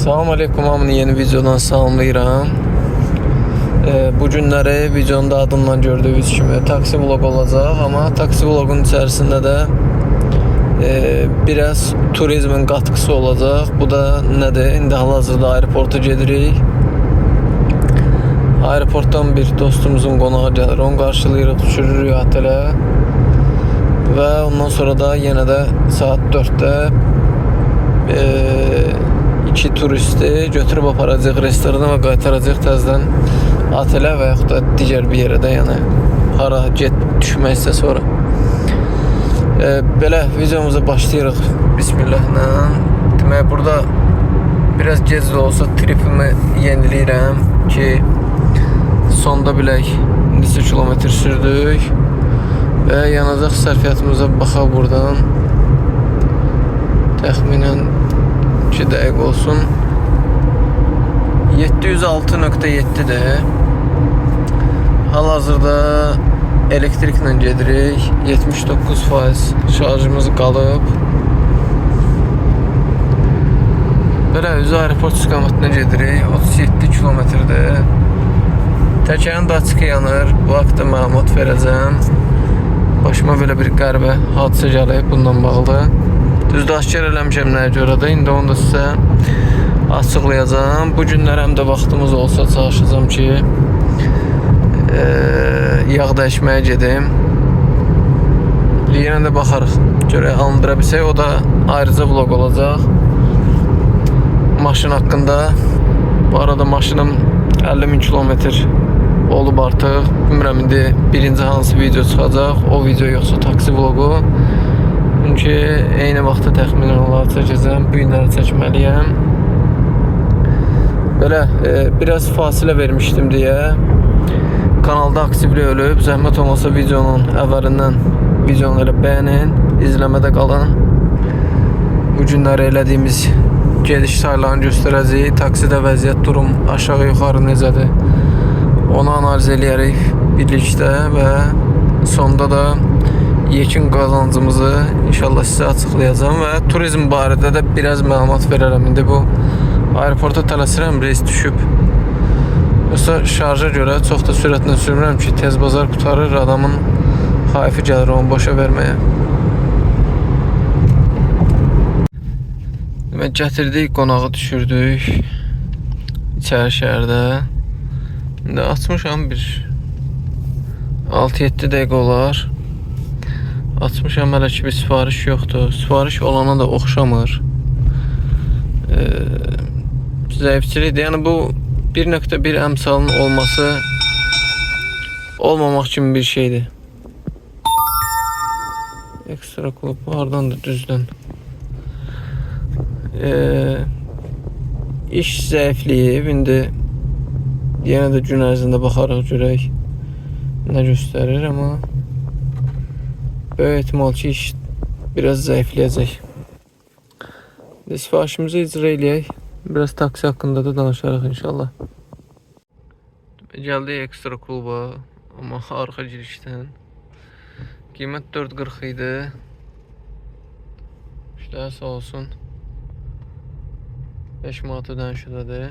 Salam aleykum hamını yeni videodan salamlayıram. Bu günləri videonun da adından gördüyünüz kimi taksi vlog olacaq, amma taksi vlogun içərisində də biraz turizmin qatqısı olacaq. Bu da nədir? İndi hal-hazırda aeroporta gedirik. Aeroportdan bir dostumuzun qonağı gəlir, onu qarşılayırıq, düşürürük otelə və ondan sonra da yenə də saat 4-də iki turisti götürüb aparacaq restorana və qaytaracaq təzədən otelə və yaxud da digər bir yerə də, yəni hara get düşmək istəsə ora. Belə videomuza başlayırıq Bismillahla. Demək burada biraz gec də olsa tripimi yeniləyirəm ki sonda bilək neçə kilometr sürdük və yanacaq sərfiyyatımıza baxaq buradan. Təxminən 2 dəqiqə olsun. 706.7-dir. Hal-hazırda elektriklə gedirik. 79% şarjımız qalıb. Belə üzü aeroport istiqamətinə gedirik. 37 kilometrdir. Təkərin daçkı yanır. Bu haqda məlumat verəcəm. Başıma belə bir qəribə hadisə gəlib bununla bağlı. Düzdür, aşkar eləmişəm nəyə görə də. İndi onu da sizə açıqlayacağam. Bu günlər həm də vaxtımız olsa çalışacağam ki, yağ dəyişməyə gedim. Yenə də baxarıq. Görək alındıra bilsək, o da ayrıca vlog olacaq. Maşın haqqında. Bu arada maşınım 50 min kilometr olub artıq. Bilmirəm indi birinci hansı video çıxacaq, o video yoxsa taksi vlogu. Çünki eyni vaxtda təxminən onları çəkəcəm. Bu günləri çəkməliyəm. Belə biraz fasilə vermişdim deyə kanalda aktivlik ölüb. Zəhmət olmasa videonun əvvəlindən videonu elə bəyənin, izləmədə qalın. Bu günləri elədiyimiz gediş saylarını göstərəcəyik. Taksidə vəziyyət, durum aşağı yuxarı necədir? Onu analiz eləyərik birlikdə və sonda da yekun qazancımızı inşallah sizə açıqlayacağam və turizm barədə də biraz məlumat verərəm. İndi bu aeroporta tələsirəm, reys düşüb. Yoxsa şarja görə çox da sürətlə sürmürəm ki, tez bazar qurtarır, adamın hayfı gəlir onu boşa verməyə. Demək, gətirdik, qonağı düşürdük içəri şəhərdə. İndi açmışam bir 6-7 dəqiqə olar. Açmışam, hələ ki bir sifariş yoxdur. Sifariş olana da oxşamır. Zəifçilikdir. Yəni bu 1.1 əmsalın olması olmamaq kimi bir şeydir. Ekstra klub hardandır düzdən. İş zəifləyib. İndi yenə də gün ərzində baxarıq görək nə göstərir, amma böyük ehtimal ki iş biraz zəifləyəcək. İndi sifarişimizi icra eləyək. Biraz taksi haqqında da danışarıq inşallah. Gəldik ekstra kluba, amma arxa girişdən. Qiymət 4.40 idi. Müştəri sağ olsun. 5 manat ödənişdədir.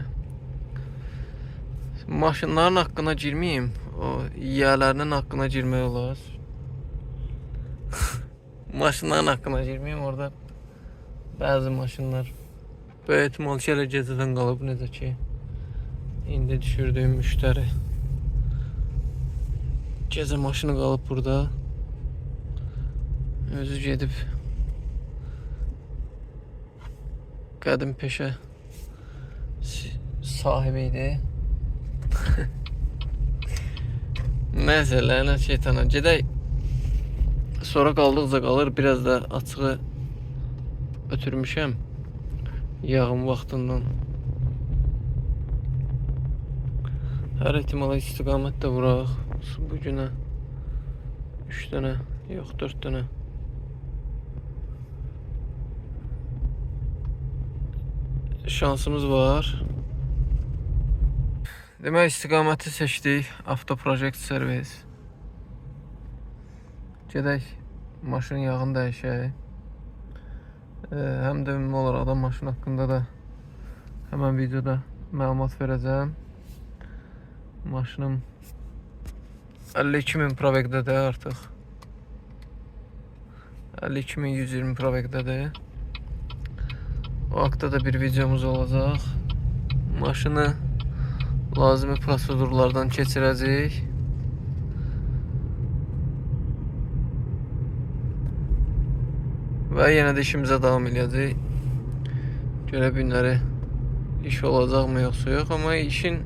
Maşınların haqqına girməyim. O yiyələrinin haqqına girmək olar. Maşınların haqqına girməyim. Orada bəzi maşınlar böyük ehtimal ki elə gecədən qalıb, necə ki indi düşürdüyüm müştəri. Gecə maşını qalıb burada. Özü gedib qədim peşə sahibi idi. Nəysə, lənət şeytana. Gedək. Sonra qaldıqca qalır. Biraz da açığı ötürmüşəm. Yağım vaxtından. Hər ehtimala istiqamət də vuraq. Bu günə 3 dənə, yox 4 dənə. Şansımız var. Demək istiqaməti seçdik. Avtoprojekt servis. Gedək maşın yağını dəyişək. Həm də ümumi olaraq da maşın haqqında da Həmən videoda məlumat verəcəm. Maşınım 52.000 probeqdədir artıq. 52.120 probeqdədir. O haqda da bir videomuz olacaq. Maşını lazımi prosedurlardan keçirəcəyik. Və yenə də işimizə davam eləyəcəyik. Görə günləri iş olacaqmı yoxsa yox, amma işin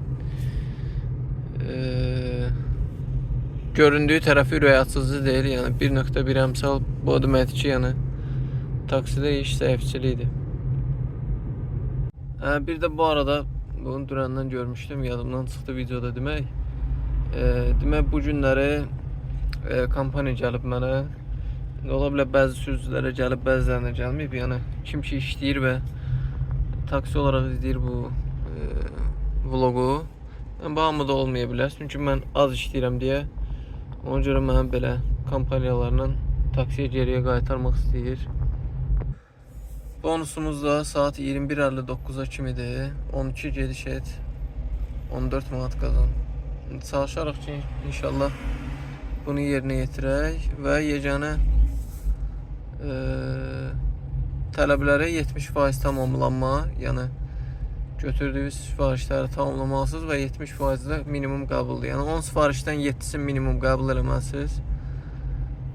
göründüyü tərəfi ürək açıcı deyil. Yəni 1.1 əmsal bu o deməkdir ki, yəni taksidə iş zəifçilikdir. Bir də bu arada bunu dünəndən görmüşdüm, yadımdan çıxdı videoda demək. Demək bu günləri kampaniya gəlib mənə. İndi ola bilər bəzi sürücülərə gəlib, bəzilərinə gəlməyib. Yəni kim ki işləyir və taksi olaraq izləyir bu vloqu. Yəni bu hamıda olmaya bilər. Çünki mən az işləyirəm deyə ona görə mənə belə kampaniyalarla taksiyə geriyə qaytarmaq istəyir. Bonusumuz da saat 21:59-a kimidir. 12 gediş et, 14 manat qazan. Çalışarıq ki, inşallah bunu yerinə yetirək və yeganə tələblərə 70% tamamlanma, yəni götürdüyünüz sifarişləri tamamlamalısınız və 70% də minimum qəbuldur. Yəni 10 sifarişdən 7-sini minimum qəbul eləməlisiniz.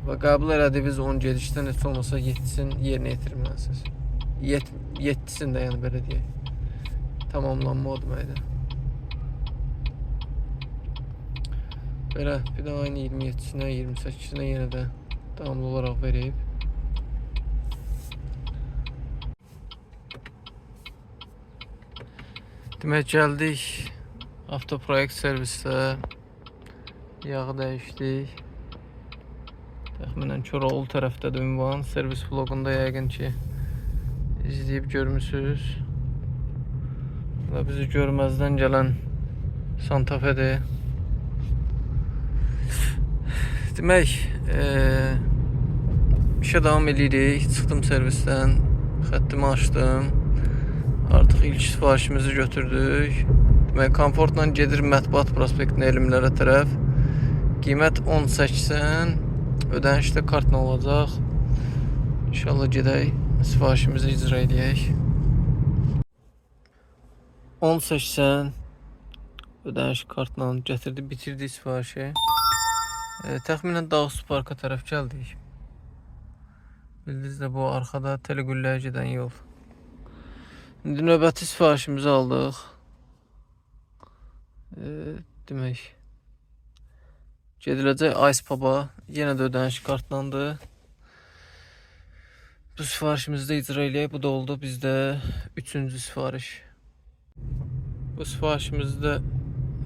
Və qəbul elədiyiniz 10 gedişdən heç olmasa 7-sini yerinə yetirməlisiniz. 7-sini də yəni belə deyək. Tamamlanma o deməkdir. Belə bir də ayın 27-sinə, 28-sinə yenə də davamlı olaraq verib. Demək gəldik avtoproyekt servisdə yağı dəyişdik. Təxminən Koroğlu tərəfdədir ünvan. Servis vlogunda yəqin ki izləyib görmüsünüz. Və bizi görməzdən gələn Santa Fe'dir. Demək, işə davam edirik. Çıxdım servisdən, xəttimi açdım. Artıq ilk sifarişimizi götürdük. Demək, komfortla gedir Mətbuat prospektinə elmlərə tərəf. Qiymət 10.80. Ödəniş də kartla olacaq. İnşallah gedək, sifarişimizi icra eləyək. 10.80 ödəniş kartla gətirdi, bitirdik sifarişi. Təxminən Dağüstü Parka tərəf gəldik. Bildiniz də bu arxada Teleqülləyə gedən yol. İndi növbəti sifarişimizi aldıq. Demək, gediləcək Ice Pub'a. Yenə də ödəniş kartlandı. Bu sifarişimizi də icra eləyək. Bu da oldu bizdə üçüncü sifariş. Bu sifarişimizi də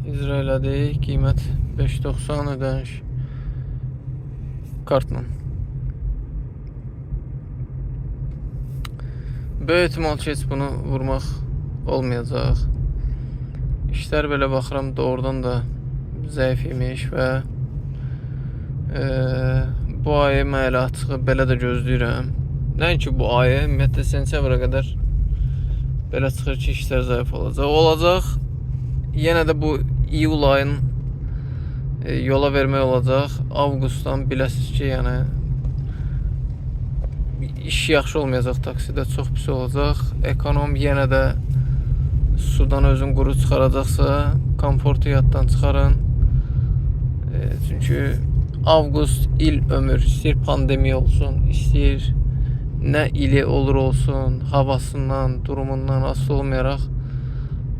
icra elədik. Qiymət 5.90, ödəniş kartla. Böyük ehtimal ki, heç bunu vurmaq olmayacaq. İşlər belə baxıram doğrudan da zəif imiş və bu ayı mən elə açığı belə də gözləyirəm. Nəinki bu ayı, ümumiyyətlə sentyabra qədər belə çıxır ki, işlər zəif olacaq. Olacaq. Yenə də bu iyul ayın yola vermək olacaq. Avqustdan biləsiniz ki, yəni iş yaxşı olmayacaq taksidə, çox pis olacaq. Ekonom yenə də sudan özün quru çıxaracaqsa, komfortu yaddan çıxarın. Çünki avqust il ömür, istəyir pandemiya olsun, istəyir nə ili olur olsun, havasından, durumundan asılı olmayaraq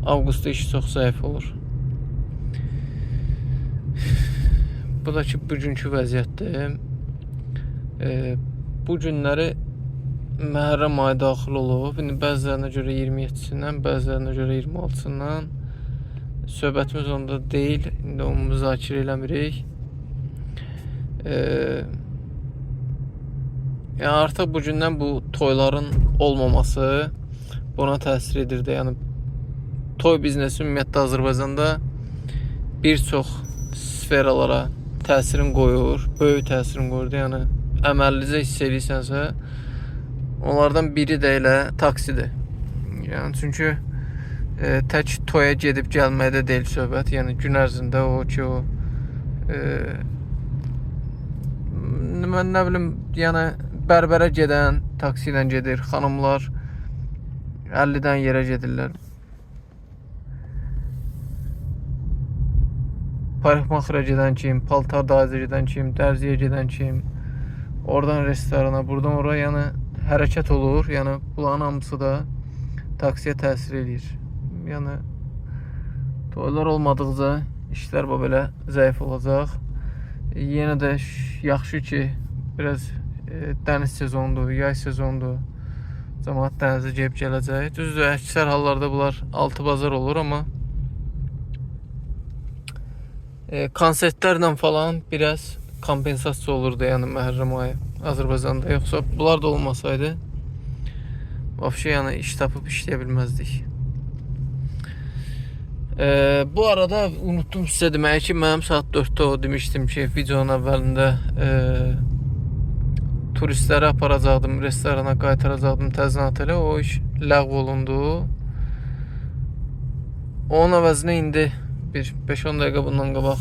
avqustda iş çox zəif olur. Bu da ki bugünkü vəziyyətdir. Bu günləri Məhərrəm ayı daxil olub. İndi bəzilərinə görə 27-sindən, bəzilərinə görə 26-sından. Söhbətimiz onda deyil. İndi onu müzakirə eləmirik. Yəni artıq bu gündən bu toyların olmaması buna təsir edirdi. Yəni toy biznesi ümumiyyətlə Azərbaycanda bir çox sferalara təsirin qoyur, böyük təsirin qoyur. Yəni əməllicə hiss eləyirsənsə, onlardan biri də elə taksidir. Yəni çünki Tək toya gedib gəlməkdə deyil söhbət. Yəni gün ərzində o ki o mən nə bilim, yəni bərbərə gedən taksi ilə gedir, xanımlar 50-dən yerə gedirlər. Parikmaxıra gedən kim, paltar dayıza gedən kim, dərziyə gedən kim, oradan restorana, buradan ora, yəni hərəkət olur. Yəni bunların hamısı da taksiyə təsir eləyir. Yəni toylar olmadıqca işlər bu belə zəif olacaq. Yenə də yaxşı ki, biraz dəniz sezonudur, yay sezonudur. Camaat dənizə gedib gələcək. Düzdür, əksər hallarda bunlar altı bazar olur, amma konsertlərlə falan biraz kompensasiya olurdu, yəni Məhərrəm ayı Azərbaycanda. Yoxsa bunlar da olmasaydı, vəbşə yəni iş tapıb işləyə bilməzdik. Bu arada unutdum sizə deməyi ki, mənim saat 4-də o demişdim ki, videonun əvvəlində turistləri aparacaqdım, restorana qaytaracaqdım təzədən otelə. O iş ləğv olundu. Onun əvəzinə indi bir 5-10 dəqiqə bundan qabaq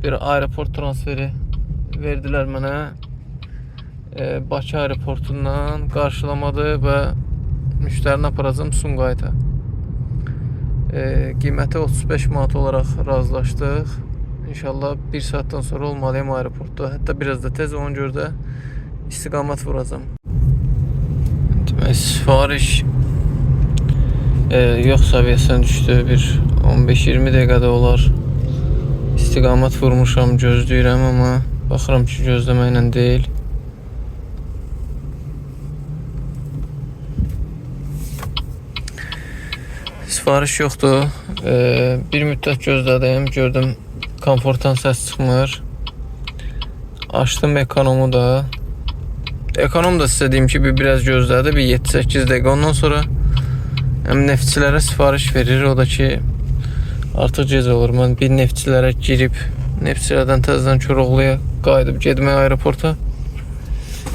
bir aeroport transferi verdilər mənə. Bakı aeroportundan qarşılamadı və müştərini aparacağam Sumqayıta. Qiyməti 35 manat olaraq razılaşdıq. İnşallah bir saatdan sonra olmalıyam aeroportda. Hətta biraz da tez, ona görə də istiqamət vuracağam. Demək, sifariş yox səviyyəsinə düşdü. Bir 15-20 dəqiqədə olar. İstiqamət vurmuşam, gözləyirəm, amma baxıram ki, gözləməklə deyil. Sifariş yoxdur. Bir müddət gözlədim, gördüm komfortdan səs çıxmır. Açdım ekonomu da. Ekonom da sizə deyim ki, bir biraz gözlədi, bir 7-8 dəqiqə. Ondan sonra həm neftçilərə sifariş verir. O da ki, artıq gec olur. Mən bir neftçilərə girib, neftçilərdən təzədən Koroğluya qayıdıb getmək aeroporta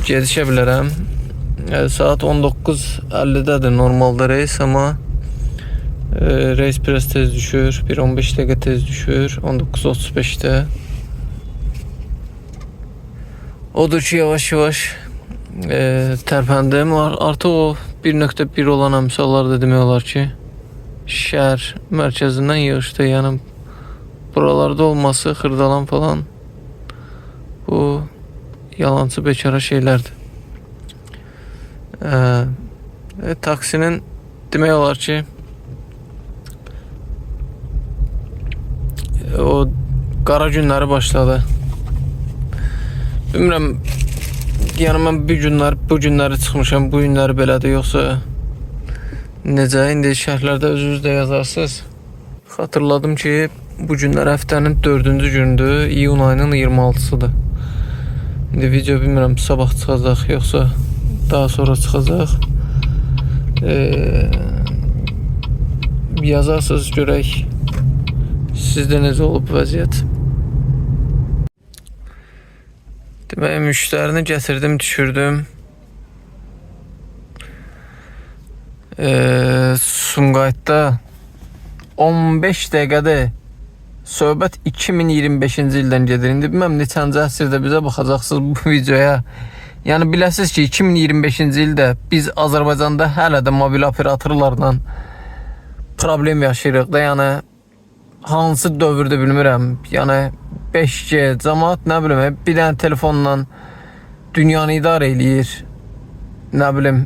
gedişə bilərəm. Saat 19:50-dədir normalda reys, amma reys biraz tez düşür. Bir 15 dəqiqə tez düşür. 19:35-də. Odur ki, yavaş-yavaş tərpəndim. Artıq o 1.1 olan əmsallar da demək olar ki, şəhər mərkəzindən yığışdı. Yəni buralarda olması, Xırdalan falan, bu yalancı bekara şeylərdir. Taksinin demək olar ki, o qara günləri başladı. Bilmirəm, yəni mən bu günlər, bu günləri çıxmışam, bu günləri belədir, yoxsa necə? İndi şərhlərdə özünüz də yazarsınız. Xatırladım ki, bu günlər həftənin 4-cü günüdür, iyun ayının 26-sıdır. İndi video bilmirəm sabah çıxacaq, yoxsa daha sonra çıxacaq. Yazarsınız görək sizdə necə olub vəziyyət. Demək, müştərini gətirdim, düşürdüm. Sumqayıtda 15 dəqiqədə söhbət 2025-ci ildən gedir. İndi bilməm neçənci əsrdə bizə baxacaqsınız bu videoya. Yəni biləsiniz ki, 2025-ci ildə biz Azərbaycanda hələ də mobil operatorlarla problem yaşayırıq da. Yəni hansı dövrdə bilmirəm. Yəni 5G, cəmaət nə bilim, bir dənə telefonla dünyanı idarə eləyir. Nə bilim,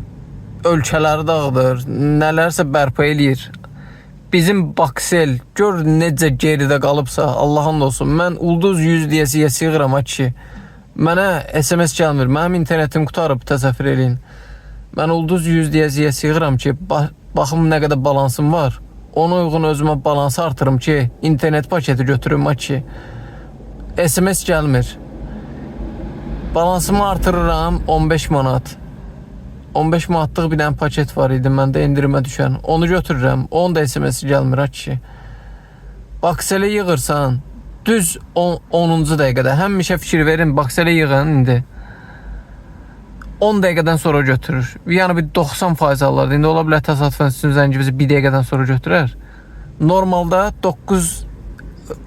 ölkələri dağıdır, nələrsə bərpa eləyir. Bizim Bakcell gör necə geridə qalıbsa, Allahın olsun. Mən ulduz 100 deyəsiyə sığıram ha kişi. Mənə SMS gəlmir. Mənim internetim qurtarıb, təsəvvür eləyin. Mən ulduz 100 deyəsiyə sığıram ki, baxım nə qədər balansım var. Ona uyğun özümə balansı artırım ki, internet paketi götürüm ha kişi. SMS gəlmir. Balansımı artırıram 15 manat. 15 manatlıq bir dənə paket var idi məndə endirimə düşən. Onu götürürəm. Onun da SMS-i gəlmir ha kişi. Bakcell'e yığırsan, düz 10-cu dəqiqədə həmişə fikir verin, Bakcell'e yığın indi. 10 dəqiqədən sonra götürür. Yəni bir 90% hallarda. İndi ola bilər təsadüfən sizin zənginizi 1 dəqiqədən sonra götürər. Normalda 9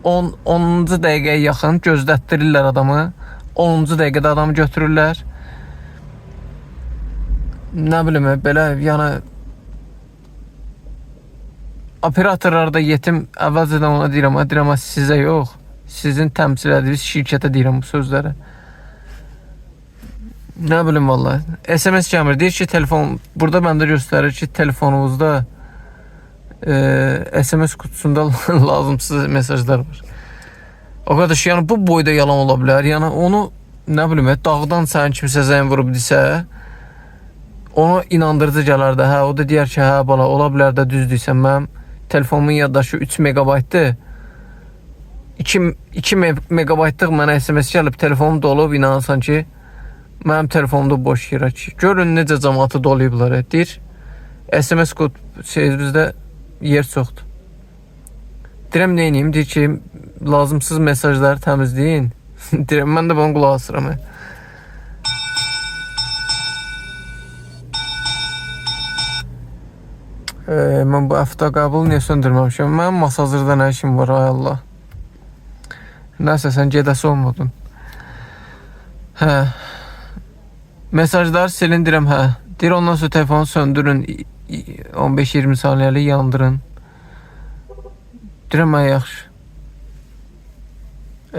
10 10-cu dəqiqəyə yaxın gözlətdirirlər adamı. 10-cu dəqiqədə adamı götürürlər. Nə bilim, belə yəni operatorlar da yetim, əvvəlcədən ona deyirəm, deyirəm sizə yox, sizin təmsil etdiyiniz şirkətə deyirəm bu sözləri. Nə bilim vallahi. SMS gəlmir. Deyir ki, telefon burada məndə göstərir ki, telefonunuzda SMS qutusunda lazımsız mesajlar var. O qədər şey, yəni bu boyda yalan ola bilər. Yəni onu nə bilim, dağdan sənin kimsə zəng vurub desə, ona inandırıcı gələr də, hə, o da deyər ki, hə bala, ola bilər də düz deyirsən, mənim telefonumun yaddaşı 3 megabaytdır. 2 megabaytlıq mənə SMS gəlib, telefonum dolub, inanırsan ki, mənim telefonumda boş yer ki. Görün necə cəmaatı dolayıblar. Deyir, SMS kod şeyimizdə yer çoxdur. Deyirəm, nə edeyim? Deyir ki, lazımsız mesajları təmizləyin. Deyirəm, mən də bunu qulaq asıram. Mən bu avtoqabulu niyə söndürməmişəm? Mənim masazırda nə işim var, ay Allah. Nəsə, sən gedəsi olmadın. Hə. Mesajlar silin deyirəm, hə. Deyir, ondan sonra telefonu söndürün. 15-20 saniyəlik yandırın. Deyirəm, hə, yaxşı.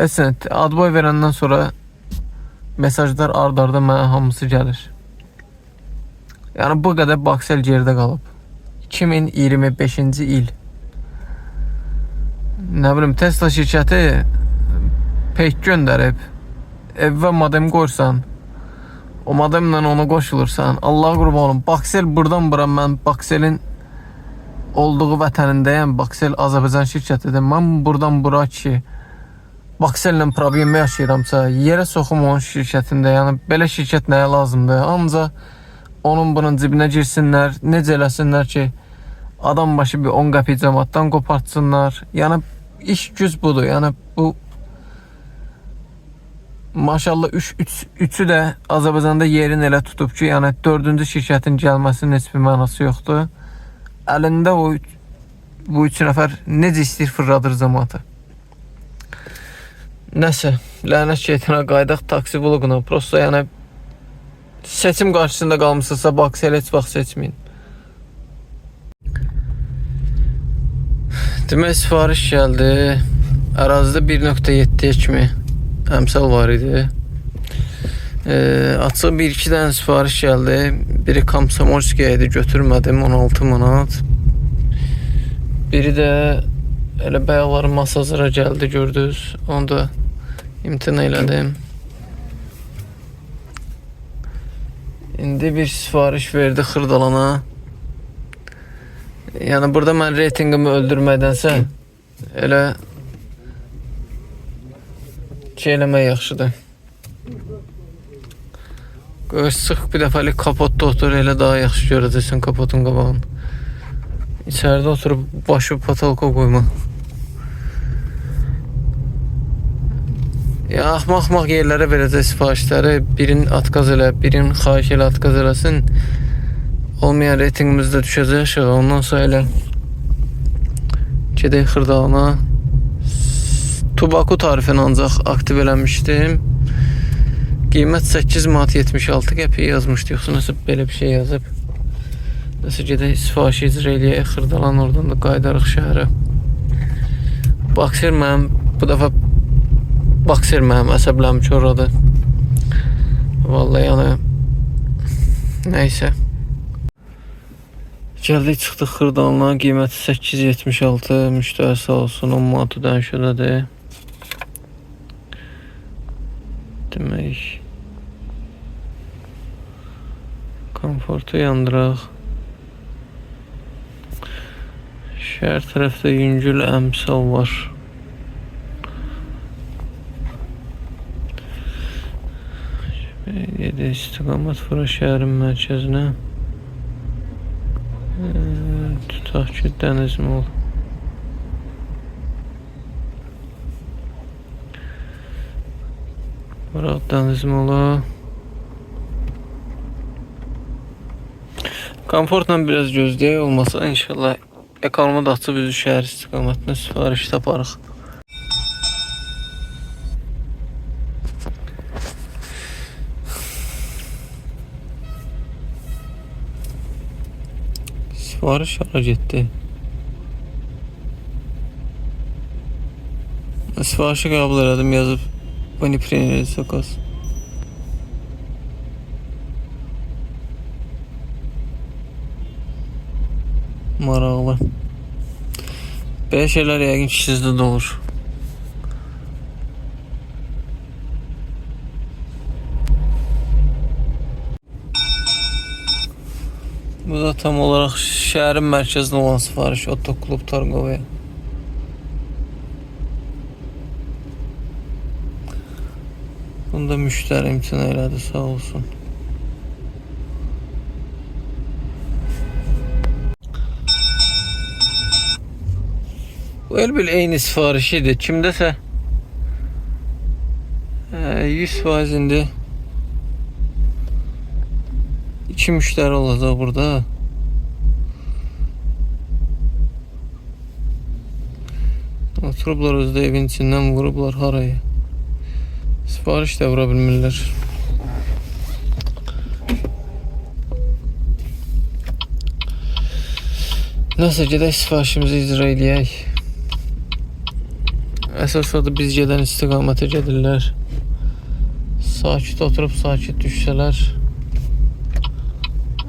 Esən, adboy verəndən sonra mesajlar ard-arda mənə hamısı gəlir. Yəni bu qədər Bakcell geridə qalıb. 2025-ci il. Nə bilim, Tesla şirkəti pek göndərib. Evə modem qoyursan, o modemlə ona qoşulursan. Allah qurban olum. Bakcell buradan bura, mən Bakcellin olduğu vətənindəyəm. Bakcell Azərbaycan şirkətidir. Mən buradan bura ki Bakcelllə problemi yaşayıramsa, yerə soxum onun şirkətində. Yəni belə şirkət nəyə lazımdır? Ancaq onun bunun cibinə girsinlər, necə eləsinlər ki, adam başı bir 10 qəpik cəmaatdan qopartsınlar. Yəni iş güc budur. Yəni bu maşallah üçü də Azərbaycanda yerini elə tutub ki, yəni dördüncü şirkətin gəlməsinin heç bir mənası yoxdur. Əlində o bu üç nəfər necə istəyir fırladır cəmaatı. Nəsə, lənət şeytana, qayıdaq taksi vloquna. Prosta yəni seçim qarşısında qalmısınızsa Bakcell heç vaxt seçməyin. Demək sifariş gəldi. Ərazidə 1.7-yə kimi əmsal var idi. Açıq bir-iki dənə sifariş gəldi. Biri Komsomolskiya idi, götürmədim, 16 manat. Biri də elə bayaqları masazıra gəldi, gördünüz. Onu da imtina elədim. İndi bir sifariş verdi Xırdalana. Yəni burada mən reytingimi öldürməkdənsə elə şey eləmək yaxşıdır. Qoy sıx bir dəfəlik kapotda otur, elə daha yaxşı görəcəksən kapotun qabağını. İçəridə oturub başı patolka qoyma. Ya axmaq-axmaq yerlərə verəcək sifarişləri, birin atkaz elə, birin xahiş elə atkaz eləsin. Olmayan reytingimiz də düşəcək aşağı. Ondan sonra elə gedək Xırdalana. Tubaku tarifini ancaq aktiv eləmişdim. Qiymət 8 manat 76 qəpik yazmışdı, yoxsa nəsə belə bir şey yazıb. Nəsə gedək sifarişi icra eləyək Xırdalan, oradan da qayıdarıq şəhərə. Bakser mənim bu dəfə Bakser mənim əsəblərimi korladı. Vallahi yəni nəysə. Gəldik çıxdıq Xırdalana, qiyməti 8.76, müştəri sağ olsun 10 manat ödəniş ödədi. Demək komfortu yandıraq. Şəhər tərəfdə yüngül əmsal var. Yedi istiqamət vura şəhərin mərkəzinə. Tutaq ki, dəniz mol. Vuraq dəniz mola. Komfortla biraz gözləyək, olmasa inşallah ekonomi da açıb üzü şəhər istiqamətinə sifariş taparıq. Sifariş hara getdi? Sifarişi qəbul elədim, yazıb Вы не приняли заказ. Maraqlı. Belə şeylər yəqin ki sizdə də olur. Bu da tam olaraq şəhərin mərkəzində olan sifariş Otoklub Targovaya. Bunu da müştəri imtina elədi, sağ olsun. Bu el bil eyni sifariş idi. Kimdəsə 100% indi iki müştəri olacaq burada. Oturublar özdə evin içindən vurublar haraya. Sifariş də vura bilmirlər. Nəsə gedək sifarişimizi icra eləyək. Əsas odur biz gedən istiqamətə gedirlər. Sakit oturub sakit düşsələr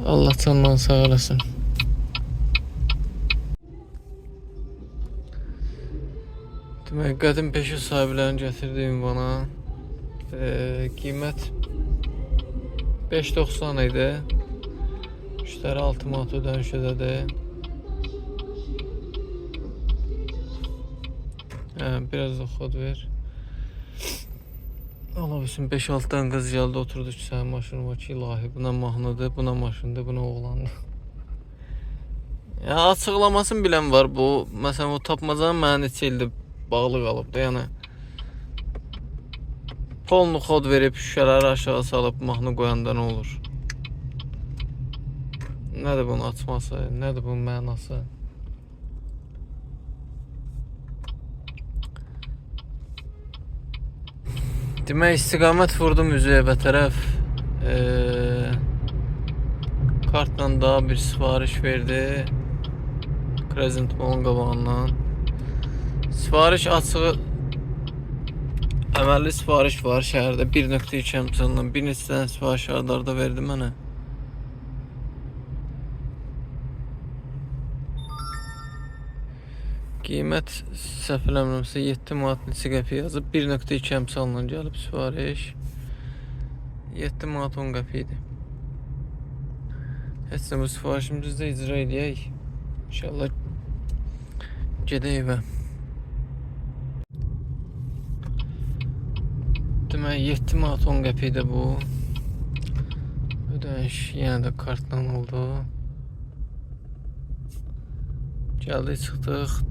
Allah candan sağ eləsin. Demək, qədim peşə sahiblərinin gətirdiyi ünvana qiymət 5.90 idi. Müştəri 6 manat ödəniş ödədi. Hə, biraz da xod ver. Allah bilsin 5-6 dənə qız gəldi oturdu ki, sənin maşının var ki, ilahi, buna mahnıdır, buna maşındır, buna oğlandır. Ya açıqlamasını bilən var bu. Məsələn o tapmacanın mənə neçə ildir bağlı qalıbdı. Yəni polnu xod verib şüşələri aşağı salıb mahnı qoyanda nə olur? Nədir bunun açması, nədir bunun mənası? Demək istiqamət vurdum üzü evə tərəf. Kartla daha bir sifariş verdi. Crescent Mall'un qabağından. Sifariş açığı əməlli sifariş var şəhərdə 1.2 əmsalından bir neçə dənə sifariş arda-arda verdi mənə. Qiymət səhv eləmirəmsə 7 manat neçə qəpik yazıb 1.2 əmsalla gəlib sifariş. 7 manat 10 qəpik idi. Heç nə bu sifarişimizi də icra eləyək. İnşallah gedək evə. Demək 7 manat 10 qəpik də bu. Ödəniş yenə də kartla oldu. Gəldik çıxdıq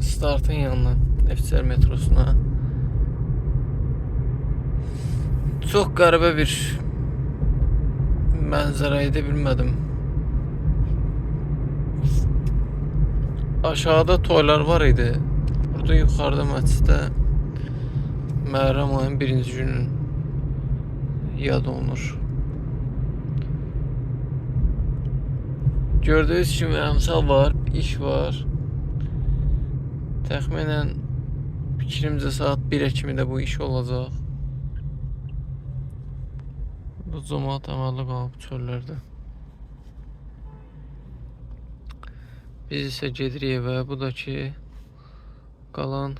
startın yanına, Neftçilər metrosuna. Çox qəribə bir mənzərə idi, bilmədim. Aşağıda toylar var idi. Burada yuxarıda məsciddə Məhərrəm ayının birinci günün yad olunur. Gördüyünüz kimi əmsal var, iş var. Təxminən fikrimcə saat 1-ə kimi də bu iş olacaq. Bu camaat əməlli qalıb çöllərdə. Biz isə gedirik evə. Bu da ki qalan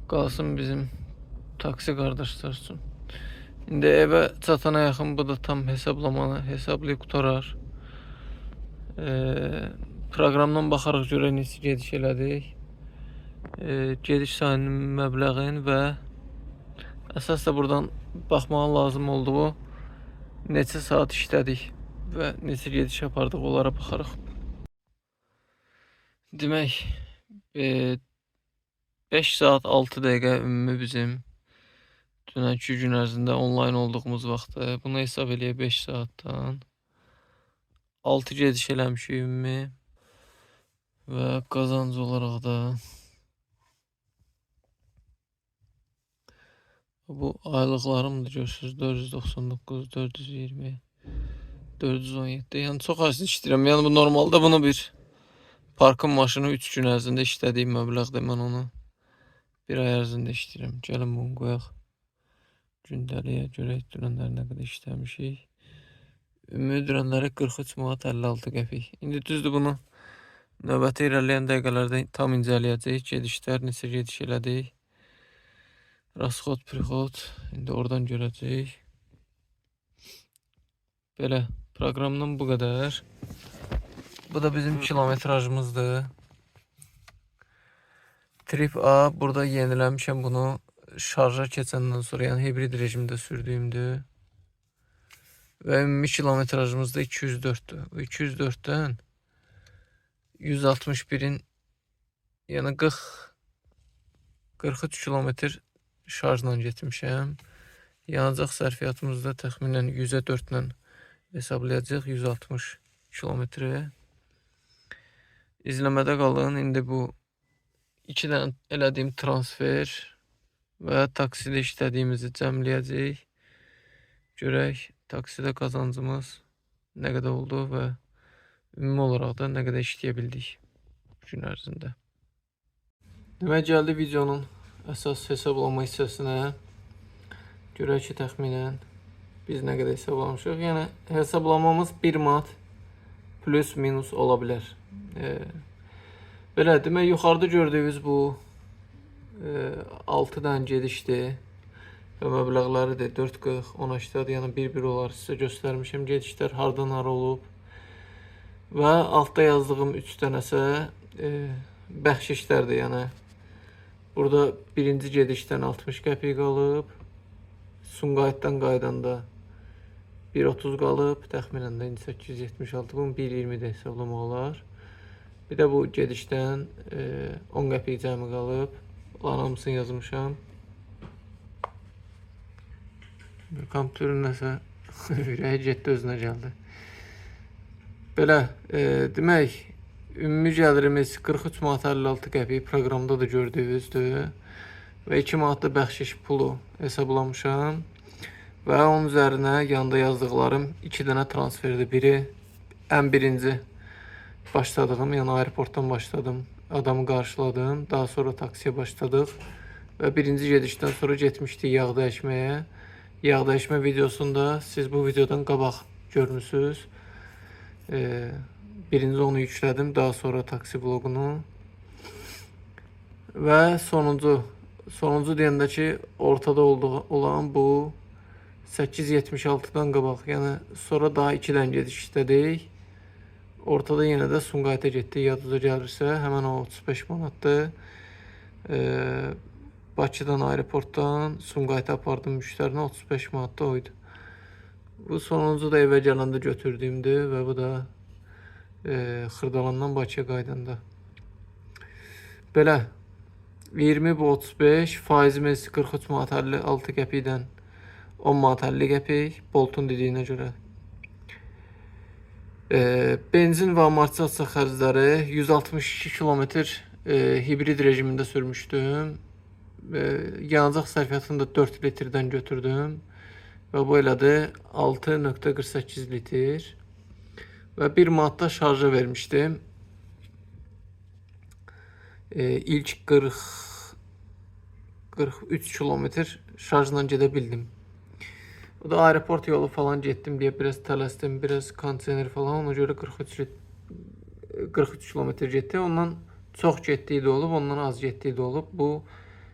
qalsın bizim taksi qardaşlar üçün. İndi evə çatana yaxın bu da tam hesablamanı hesablayıb qutarar. Proqramdan baxarıq görək neçə gediş elədik. Gediş sayının məbləğin və əsas da buradan baxmağın lazım olduğu neçə saat işlədik və neçə gediş apardıq onlara baxarıq. Demək, 5 saat 6 dəqiqə ümumi bizim Dünənki gün ərzində onlayn olduğumuz vaxtı. Bunu hesab eləyək 5 saatdan. 6 gediş eləmişik ümumi. Və qazanc olaraq da bu aylıqlarımdır görürsünüz. 499, 420, 417. Yəni çox az işləyirəm. Yəni bu normalda bunu bir parkın maşını 3 gün ərzində işlədiyim məbləğdir. Mən onu bir ay ərzində işləyirəm. Gəlin bunu qoyaq gündəliyə, görək dünənləri nə qədər işləmişik. Ümumi dünənləri 43 manat 56 qəpik. İndi düzdür bunu növbəti irəliləyən dəqiqələrdə tam incələyəcəyik. Gedişlər, neçə gediş elədik. Rasxod, prixod. İndi oradan görəcəyik. Belə, proqramdan bu qədər. Bu da bizim kilometrajımızdır. Trip A, burada yeniləmişəm bunu. Şarja keçəndən sonra, yəni hibrid rejimdə sürdüyümdür. Və ümumi kilometrajımız da 204-dür. Bu 204-dən 161-in, yəni 43 kilometr şarjla getmişəm. Yanacaq sərfiyyatımız da təxminən 100-ə 4 ilə hesablayacağıq 160 kilometri. İzləmədə qalın. İndi bu 2 dənə elədiyim transfer və taksidə işlədiyimizi cəmləyəcəyik. Görək taksidə qazancımız nə qədər oldu və ümumi olaraq da nə qədər işləyə bildik gün ərzində. Demək gəldi videonun əsas hesablama hissəsinə. Görək ki, təxminən biz nə qədər hesablamışıq. Yəni hesablamamız 1 manat plus minus ola bilər. Belə demək, yuxarıda gördüyünüz bu 6 dənə gedişdir və məbləğləri də 4.40, 10.80, yəni bir-bir olar sizə göstərmişəm gedişlər hardan hara olub. Və altda yazdığım 3 dənəsə bəxşişlərdir, yəni burada birinci gedişdən 60 qəpik qalıb, Sumqayıtdan qayıdanda 1.30 qalıb, təxminən də indi 876, bunu 1.20 də hesablamaq olar. Bir də bu gedişdən 10 qəpik cəmi qalıb. Bunların hamısını yazmışam. Kompüterin nəsə ürəyi getdi, özünə gəldi. Belə, demək, ümumi gəlirimiz 43 manat 56 qəpik, proqramda da gördüyünüzdür. Və 2 manat da bəxşiş pulu hesablamışam. Və onun üzərinə yanında yazdıqlarım 2 dənə transferdir. Biri ən birinci başladığım, yəni aeroportdan başladım. Adamı qarşıladım. Daha sonra taksiyə başladıq. Və birinci gedişdən sonra getmişdik yağ dəyişməyə. Yağ dəyişmə videosunda siz bu videodan qabaq görmüsünüz. Birinci onu yüklədim, daha sonra taksi vlogunu. Və sonuncu deyəndə ki, ortada olan bu 8.76-dan qabaq, yəni sonra daha 2 dənə gediş işlədik. Ortada yenə də Sumqayıta getdik, yadınıza gəlirsə, həmən o 35 manatdır. Bakıdan, aeroportdan Sumqayıta apardım müştərini, 35 manat da oydu. Bu sonuncu da evə gələndə götürdüyümdür və bu da Xırdalandan Bakıya qayıdanda. Belə, 20 bu 35, faizimiz 43 manat 56 qəpikdən 10 manat 50 qəpik, Boltun dediyinə görə. Benzin və amortizasiya xərcləri 162 kilometr hibrid rejimində sürmüşdüm. Yanacaq sərfiyyatını da 4 litrdən götürdüm. Və bu elədi 6.48 litr. Və 1 manat da şarja vermişdim. İlk 43 kilometr şarjla gedə bildim. O da aeroport yolu falan getdim deyə biraz tələsdim, biraz konteyner falan, ona görə 43 kilometr getdi. Ondan çox getdiyi də olub, ondan az getdiyi də olub. Bu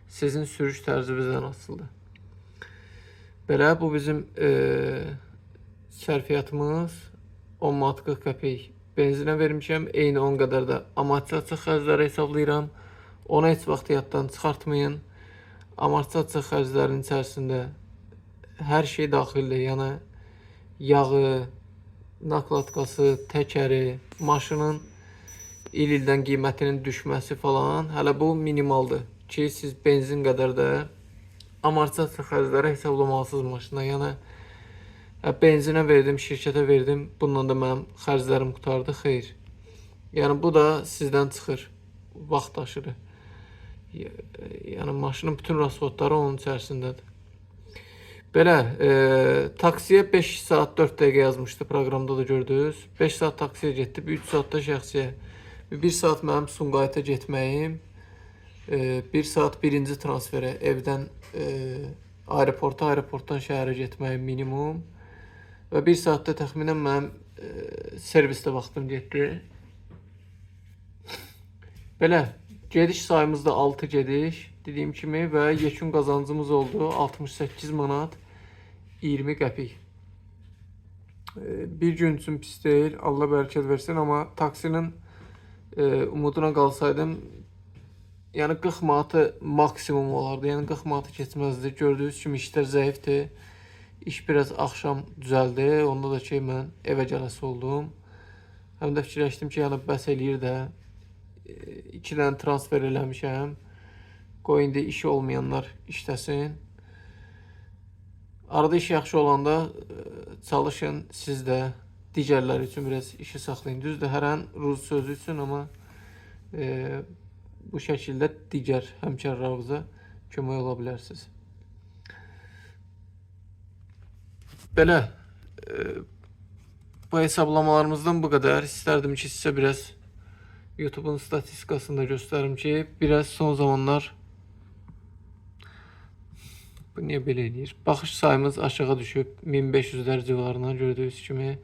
sizin sürüş tərzinizdən asılıdır. Belə, bu bizim sərfiyyatımız 10 manat 40 qəpik benzinə vermişəm. Eyni 10 qədər də amortizasiya xərcləri hesablayıram. Onu heç vaxt yaddan çıxartmayın. Amortizasiya xərclərinin içərisində hər şey daxildir. Yəni yağı, nakladkası, təkəri, maşının il-ildən qiymətinin düşməsi falan. Hələ bu minimaldır ki, siz benzin qədər də amortizasiya xərcləri hesablamalırsınız maşına. Yəni benzinə verdim, şirkətə verdim, bununla da mənim xərclərim qurtardı. Xeyr. Yəni bu da sizdən çıxır. Vaxt aşırı. Yəni maşının bütün rasxodları onun içərisindədir. Belə, taksiyə 5 saat 4 dəqiqə yazmışdı, proqramda da gördünüz. 5 saat taksiyə getdi, 3 saat da şəxsiyə. 1 saat mənim Sumqayıta getməyim, 1 saat birinci transferə evdən aeroporta, aeroportdan şəhərə getməyim minimum. Və 1 saatda təxminən mənim servisdə vaxtım getdi. Belə, gediş sayımız da 6 gediş dediyim kimi və yekun qazancımız oldu 68 manat 20 qəpik. Bir gün üçün pis deyil, Allah bərəkət versin, amma taksinin umuduna qalsaydım, yəni 40 manatı maksimum olardı. Yəni 40 manatı keçməzdi. Gördüyünüz kimi işlər zəifdir. İş biraz axşam düzəldi. Onda da ki mən evə gələsi oldum. Həm də fikirləşdim ki, yəni bəs eləyir də. 2 dənə transfer eləmişəm. Qoy indi işi olmayanlar işləsin. Arada iş yaxşı olanda çalışın siz də digərləri üçün biraz işi saxlayın. Düzdür, hər an ruz sözü üçün, amma bu şəkildə digər həmkarlarınıza kömək ola bilərsiniz. Belə, bu hesablamalarımızdan bu qədər. İstərdim ki, sizə biraz YouTube'un statistikasını da göstərim ki, biraz son zamanlar bu niyə belə eləyir? Baxış sayımız aşağı düşüb 1500-lər civarına gördüyünüz kimi.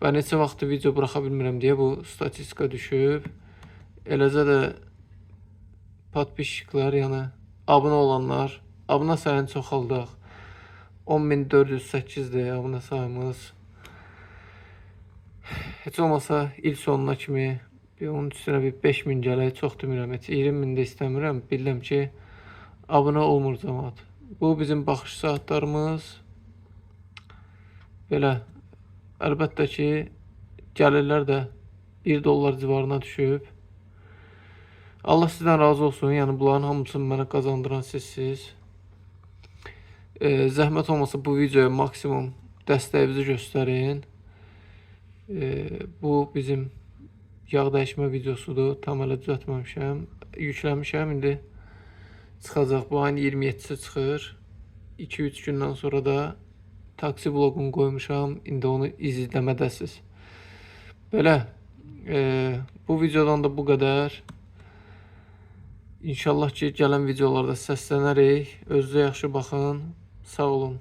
Və neçə vaxtdır video buraxa bilmirəm deyə bu statistika düşüb. Eləcə də podpişiklər, yəni abunə olanlar, abunə sayını çoxaldaq. 10.408-dir abunə sayımız. Heç olmasa il sonuna kimi bir onun üstünə bir 5000 gələk, çox demirəm, heç 20.000 də istəmirəm. Bilirəm ki, abunə olmur cəmaət. Bu bizim baxış saatlarımız. Belə, əlbəttə ki, gəlirlər də 1 dollar civarına düşüb. Allah sizdən razı olsun. Yəni bunların hamısını mənə qazandıran sizsiz. Zəhmət olmasa bu videoya maksimum dəstəyinizi göstərin. Bu bizim yağ dəyişmə videosudur. Tam hələ düzəltməmişəm. Yükləmişəm. İndi çıxacaq. Bu ayın 27-si çıxır. 2-3 gündən sonra da taksi vloqunu qoymuşam. İndi onu izləmədəsiz. Belə, bu videodan da bu qədər. İnşallah ki, gələn videolarda səslənərik. Özünüzə yaxşı baxın. Sağ olun.